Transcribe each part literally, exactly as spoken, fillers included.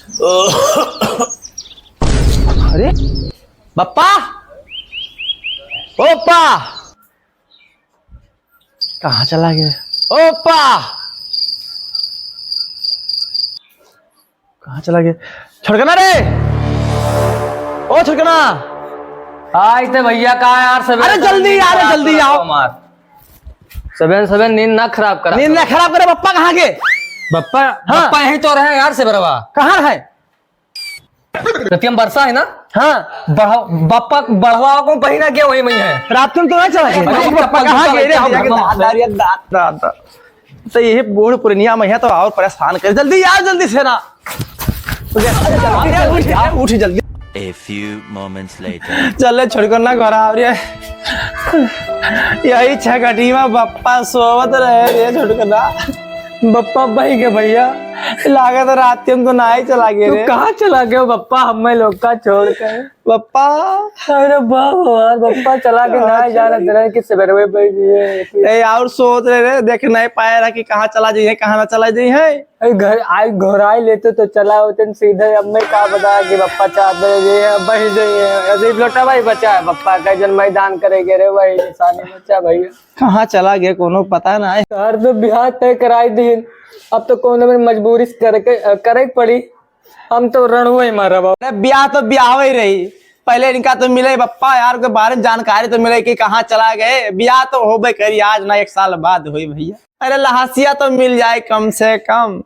अरे बप्पा, ओ पप्पा, कहाँ चला गए? ओ पप्पा, कहाँ चला गए? छोटकना रे, ओ छोटकना। आइते भैया, का यार, सवेरे अरे जल्दी यार, जल्दी आओ। मार। सबेन सबेन नींद ना खराब करा। नींद ना खराब करे। बप्पा कहाँ गए? बप्पा, हाँ। बप्पा यहीं तो रहे यार, सबेरवा। कहाँ रहे? रतियम बरसा है ना? हाँ। बढ़-, बप्पा बढ़वा को बहिना गया वही में है। रात में तो ना चला गया। अरे बप्पा चप्पल कहाँ जूता गए रे? लेके आओ, भैया के घर में दादा, मत अरे दादा, दादा। तो यही बूढ़ पुरनिया में है तो और परेशान कर। जल्दी यार, जल्दी से ना। उठ, उठ जल्दी। A few moments later. चल रे छोटकना, घर आ रे। यही छगटी में बप्पा सोवत रहे रे छोटकना। बप्पा बही के भैया, लागत रात के हम तो नाई चला गए तू रे। कहाँ चला गए बप्पा, हमें लोग का छोड़ के? बप्पा। अरे बाप यार, बप्पा चला के नाई जाना रहे कि सवेरे बही गए। ए, और सोच रहे रे, देख नहीं पाए रहा कि कहाँ चला जाइए, कहाँ ना चला जाइए। अरे घर आई, घर आई लेते तो चला होते न सीधे। अब मैं का बता कि बप्पा चाहते हैं, ये अब बही जाइए। ऐसे ही लोटा भाई बचा है बप्पा का, जन मैदान करे गए रे, वही निशानी बचा भैया। कहाँ चला गया, कोनो पता ना है। यार तो बिहार तय कराई दीन, अब तो कोनो में मजबूरी से करे के, करे के पड़ी। हम तो रणुए में रहबो। अरे ब्याह तो ब्याह ही रही, पहले इनका तो मिले बप्पा यार के बारे में जानकारी तो मिले कि कहाँ चला गए। ब्याह तो होबे करी आज ना, एक साल बाद होई भैया। अरे लहासिया तो मिल जाए कम से कम।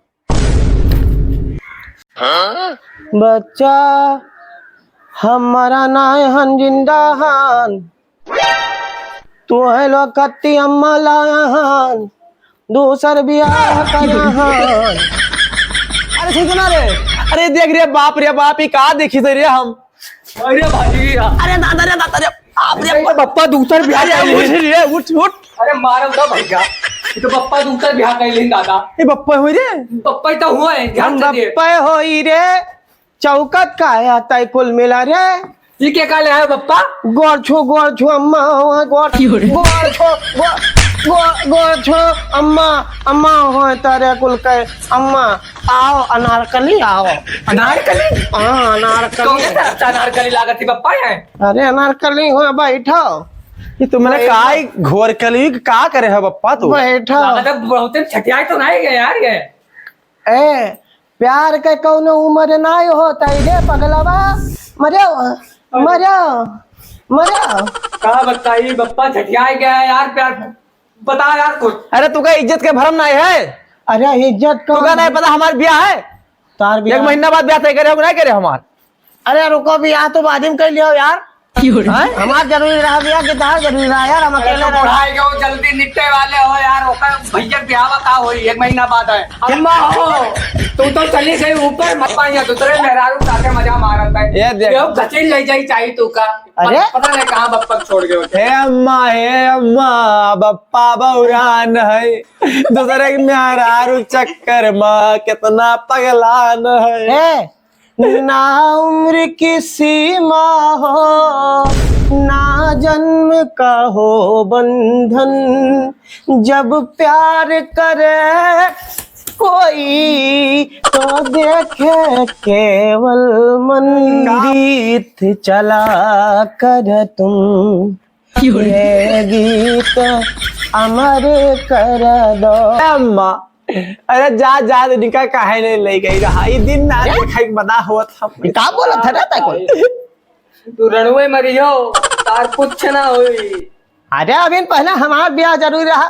बच्चा हमारा नाय हन, जिंदा हन। तू है लोग कत्ती अम्मा लाया हन, दूसर बियाह करा हन। अरे सुन ना रे, अरे देख रे बाप रे बाप, ई का देखी थे रे हम। अरे भाई, अरे दादा रे दादा रे, बाप रे अरे बप्पा दूसर बियाह अरे कर ली। उठ रे, उठ, उठ। अरे मारो तो भैया, ये तो बप्पा दूसर बियाह कर ली दादा। ये बप्पा होई रे? बप्पा ही तो हुआ है, ध्यान हम से दे। बप्पा होई रे। चौकत का है तय कुल मिला रे। ये क्या काले है बप्पा? गोड़ छो, गोड़ छो, अम्मा हो, गोड़, क्यों रे? गोड़ छो, गोड़, गोड़, गोड़ छो, अम्मा, अम्मा हो, तारे कुल के अम्मा, आओ अनारकली, आओ। अनारकली? हाँ, अनारकली। कौन सा अच्छा अनारकली लागत है बप्पा है? अरे अनारकली हो, बैठो। ये तुमने बैठो। काई घोर कली का करे है बप्पा तू? बैठो। लागत है बहुत दिन छठियाए तो नहीं गए यार ये। ए, प्यार के कौनो उम्र नाय होत है रे पगलवा। मरे, मरे, मरे। का बताई बप्पा, झटियाए गया है यार प्यार। बता यार कुछ। अरे तू का इज्जत के भरम नाय है? अरे इज्जत का तू का नाय पता हमार ब्याह है? तार ब्याह। एक महीना बाद ब्याह तय करे हो कि नाय करे हमार? अरे रुको, ब्याह तो बाद में कर लियो यार। क्यों रे? हैं? हमार जरूरी रहा ब्याह कि तार जरूरी रहा यार, हम अरे अकेले तो रहे। बुढ़ाई गए हो, जल्दी निपटे वाले हो यार, ओकर भैया के ब्याह का होई, एक महीना बाद है। अम्मा हो, तू तो चली गई ऊपर, मत पाइया दूसरे मेहरारू साथे मजा मारत है। ये देख। ये घसीट ले जाई चाही तू का। अरे? पता नहीं कहाँ बप्पा छोड़ गए होते। हे अम्मा, हे अम्मा, बप्पा बौरान है, दूसरे के मेहरारू चक्कर में कितना पगलान है। हे, ना उम्र की सीमा हो, ना जन्म का हो बंधन, जब प्यार करे कोई तो देखे केवल मन। गीत चला कर तुम ये गीत अमर कर दो। अम्मा, अरे जा, जा, इनका काहे नहीं ले गई रहा? ई दिन ना देखे के बना होत हम। ई का बोलत है रे तै कुल? तू रणुए मरियो, तार कुछ ना होई। अरे अभी पहले हमार ब्याह जरूरी रहा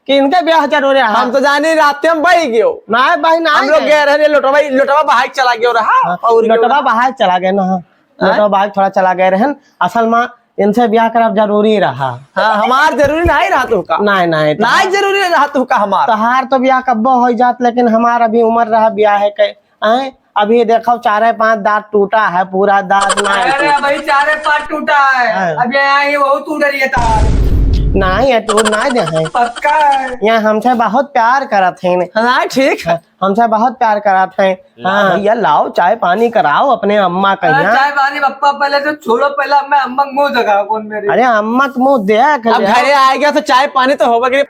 कि इनके ब्याह जरूरी रहा? हम तो जाने रात में हम बही गयो। ना बही ना हम लोग गए। गए रहे, लोटवा, लोटवा बहाई चला गयो रहा। हाँ, और लोटवा बहाई चला गए ना। हाँ? लोटवा बहाई थोड़ा चला गए रहन। असल में इनसे ब्याह करब जरूरी रहा। हाँ, हमार जरूरी नहीं रहा तुहका। नहीं, नहीं, नहीं जरूरी रहा तुहका हमार। तहार तो ब्याह कब्बो हो जात, लेकिन हमार अभी उम्र रहा ब्याह है के, हैं? अभी देखो चारे पांच दांत टूटा है, पूरा दांत ना है। अरे भाई, चारे पांच टूटा है। हाँ। अब ये आई, वो टूट रही है तार। नहीं है, टूट नहीं दे है। पक्का है। यहाँ हमसे बहुत प्यार करत है। हाँ, ठीक है। हमसे बहुत प्यार करत है। हाँ। भैया, लाओ, चाय पानी कराओ अपने अम्मा का हाँ, यहाँ। चाय पानी, पप्पा, पहले तो छोड़ो, पहले मैं अम्मा को मुंह दिखाओ, कौन मेरी। अरे, अम्मा को मुंह देख अब ले। घरे आ गया तो चाय पानी तो होबे करी।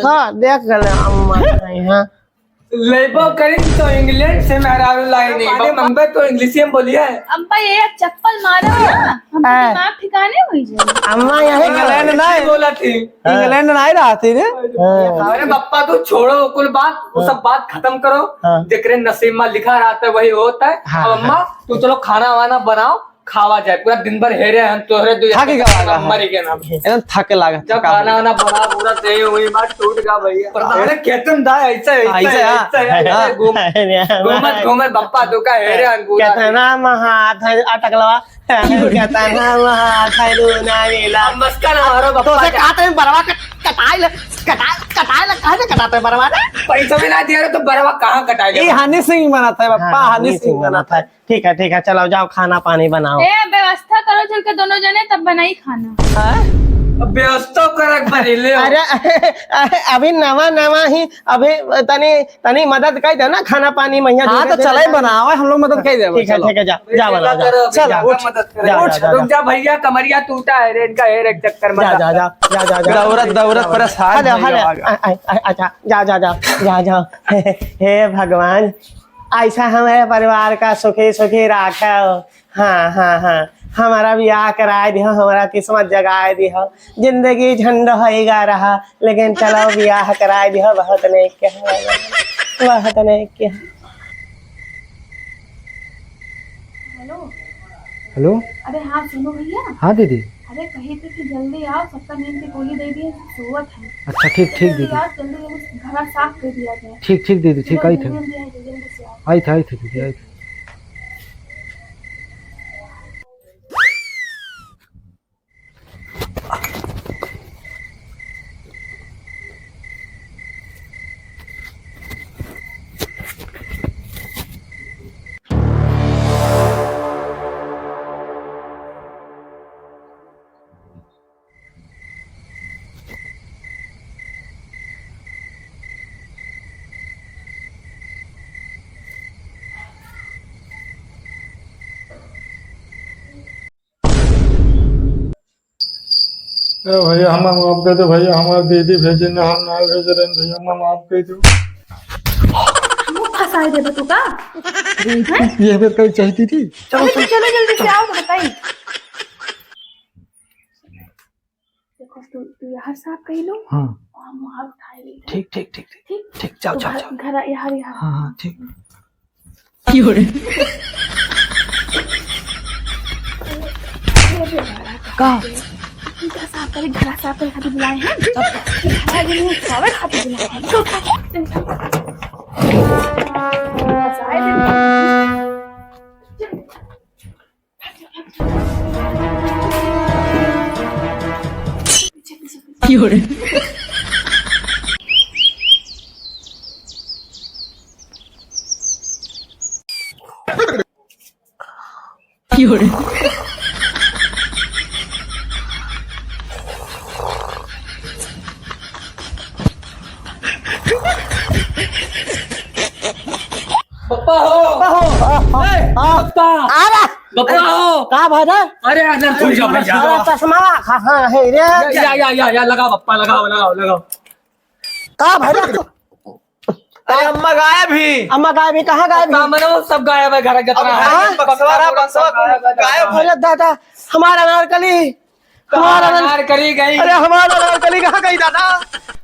हाँ, देख ले अम्मा का यहाँ। लेबो करी तो इंग्लैंड से मेहरारू लाई नहीं। अरे, बम्बई तो इंग्लिश में बोली है। अब्बा, ये एक चप्पल मारा ना, हमका हाँ। दिमाग ठिकाने हुई जाए। अम्मा, यही इंग्लैंड नहीं बोला थी। हाँ। इंग्लैंड नहीं रहा थी रे। हाँ। अरे बप्पा, तू छोड़ो कुल बात, वो हाँ। सब बात खत्म करो। हाँ। जेकरे नसीब में लिखा रहता है, वही होता है। हाँ, अब अम्मा, हाँ। तू चलो खाना वाना बनाओ, खावा जाए। पूरा दिन भर हेरे हम तोहरे दो थक गवा रहा है। मर गए ना। एकदम थके लागा, जब थका खाना हुआ। वाना बना पूरा दे हुई बात टूट गया भैया। प्रधान खेतन दा ऐसा, हाँ, ऐसा, ऐसा, हाँ। ऐसा, हाँ। घूम-, घूमत, घूमत बप्पा तू का हेरे हम पूरा। कितना महा था अटकलवा। कितना महा था लूना मेला। अब मस्का ना मारो बप्पा तो से जा। कहा था बरवा कट-, कटाई ले, कटाई, कटाई ले, कहाँ से कटाते बरवा ने? पैसा भी ना दिया रे तो बरवा कहाँ कटाई ले? ये हनी सिंह बना था बप्पा, हाँ, हनी हनी सिंह सिंह बना बना था। था। ठीक है, ठीक है, चलो जाओ खाना पानी बनाओ। ए, व्यवस्था करो चल के दोनों जने, तब बनाई खाना। हाँ? अब व्यवस्था करे के पड़ी, ले आओ। अरे, अरे, अभी नवा नवा ही, अभी तनी, तनी मदद कर दे ना खाना पानी में, हाँ, धीरे तो धीरे चले जा। बनाओ, हम लोग मदद कर देबो, ठीक है, चलो। ठीक है, जा, जा बना, जा। चल, जा, उठ, जा, मदद करे। जा, उठ, जा, जा, रुक जा। जा भैया, कमरिया टूटा है रे, इनका हेर एक चक्कर में जा, जा। जा, जा, जा, जा, जा। दौड़त, दौड़त परेशान हेलो, हो हेलो, गया। आ, आ, आ, अच्छा, जा, जा, जा, जा, जा। हे भगवान, ऐसा हमारे परिवार का सुखी सुखी राखो। हाँ, हाँ, हाँ, हमारा बियाह कराए दिहो, हमारा किस्मत जगाए दिहो। जिंदगी झंड होइगा रहा, लेकिन चलो बियाह कराए दिहो, बहुत नेक है, बहुत नेक है। हेलो। हेलो। अरे हाँ, सुनो भैया। हाँ दीदी। अरे कही थे कि जल्दी आओ, सबका नींद की गोली दे दिए, सोवत है। अच्छा, ठीक, ठीक जल्दी दीदी। आओ, जल्दी जल्दी घर साफ कर दिया जाए। ठीक, ठीक दीदी, ठीक, बहुत आई थे। जल्दी जल्दी आओ, जल्दी से आओ। आई थे, आई थे दीदी, आई थे। ए भैया, हमें माफ कर दो भैया, हमार दीदी भेजे ना, हम ना भेजे रहन भैया, हमें माफ कर दो। मुंह फंसाए देबे तू का? हैं? ये बेर कहीं चाहती थी। चलो, अरे, चलो। चलो जल्दी से आओ, बताई। देखो, तू, तू यहाँ साफ कर लो। हाँ। और हम वहाँ उठाए लेते हैं। ठीक, ठीक, ठीक, ठीक। ठीक? ठीक, जाओ, तू जाओ, घर, जाओ। घर यहाँ, यहाँ। हाँ, हाँ, ठीक। की हो रे? का? घर साफ करे, घर साफ करे खातिर बुलाए हैं। घर आगे नहीं, खावे खातिर बुलाए हैं। चल, उठा। फंसाए दे। की हो रे? की हो रे? पप्पा हो। पप्पा हो। ए, आ, पप्पा। आ रहा। पप्पा हो। का भा रे? अरे, अंदर घुस जाओ, भैया। अरे, चश्मा कहाँ है रे? या, या, या, या, लगाओ पप्पा, लगाओ, लगाओ, लगाओ। का भा रे? अरे, अम्मा गायब ही। अम्मा गायब ही, कहाँ गायब ही? सामान वो सब गायब है, घर का जितना अब है। हाँ? बक्सवारा, बक्सवा गायब है। अरे दादा, हमारा अनारकली। हमारा अनार- अनारकली गई। अरे हमारा अनारकली कहाँ गई दादा?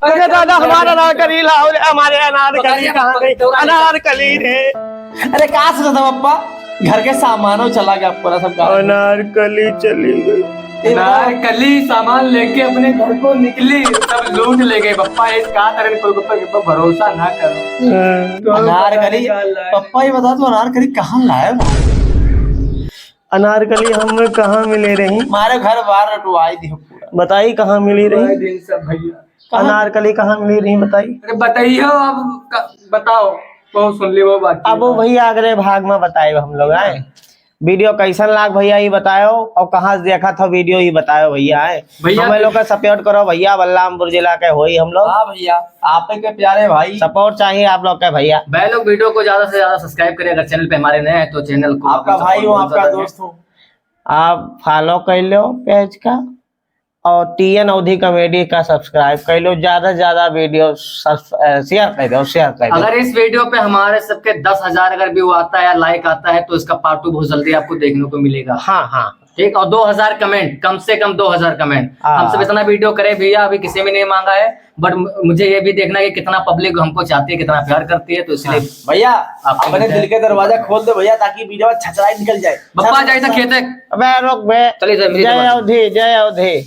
अरे अरे दादा, हमारा अनारकली लाओ रे, हमारे अनारकली कहाँ गई? अनारकली रे। अरे का सोचा था पप्पा? घर के सामानों चला गया पूरा सब गायब। अनारकली चली गई। अनारकली सामान लेके अपने घर को निकली, सब लूट ले गए पप्पा। इस का तरह कोई पप्पा के ऊपर भरोसा ना करो। हाँ। अनारकली, पप्पा ये बता तू अनारकली कहाँ लाया? अनारकली हमें कहाँ मिले रही? हमारे घर बार रटवाई दी हो पूरा। बताई कहाँ मिली रही? दिन सब भैया। कहाँ? अनारकली कहाँ मिली रही बताई? अरे बताइए अब क-, बताओ। बहुत सुन ली वो बात। अब वो भैया अगले भाग में बताए हम लोग आए। हाँ। वीडियो कैसन लाग भैया ये बताओ और कहाँ से देखा था वीडियो ये बताओ भैया आए। भैया हमें लोग का सपोर्ट करो भैया, बलरामपुर जिला के होई हम लोग। हाँ भैया, आप के प्यारे भाई। सपोर्ट चाहिए आप लोग का भैया। भाई लोग वीडियो को ज्यादा से ज्यादा सब्सक्राइब करें, अगर चैनल पे हमारे नए हैं तो चैनल को आपका भाई हो, आपका दोस्त हो। आप फॉलो कर लो पेज का और टीएन अवधी कॉमेडी का सब्सक्राइब कर लो, ज्यादा से ज्यादा वीडियो शेयर कर दो, शेयर कर दो। अगर इस वीडियो पे हमारे सबके दस हजार अगर व्यू आता है या लाइक आता है तो इसका पार्ट टू बहुत जल्दी आपको देखने को मिलेगा। हाँ, हाँ। ठीक, और दो हजार कमेंट, कम से कम दो हजार कमेंट। हाँ। हम सब इतना वीडियो करे भैया, अभी किसी में नहीं मांगा है, बट मुझे ये भी देखना है कि कितना पब्लिक हमको चाहती है, कितना प्यार करती है, तो इसलिए हाँ। भैया, आपको अपने दिल के दरवाजा खोल दो भैया, ताकि वीडियो छछराई निकल जाए। बप्पा जाए तो खेते। अबे रुक बे। चलिए सर, मेरी जय अवधी, जय अवधी।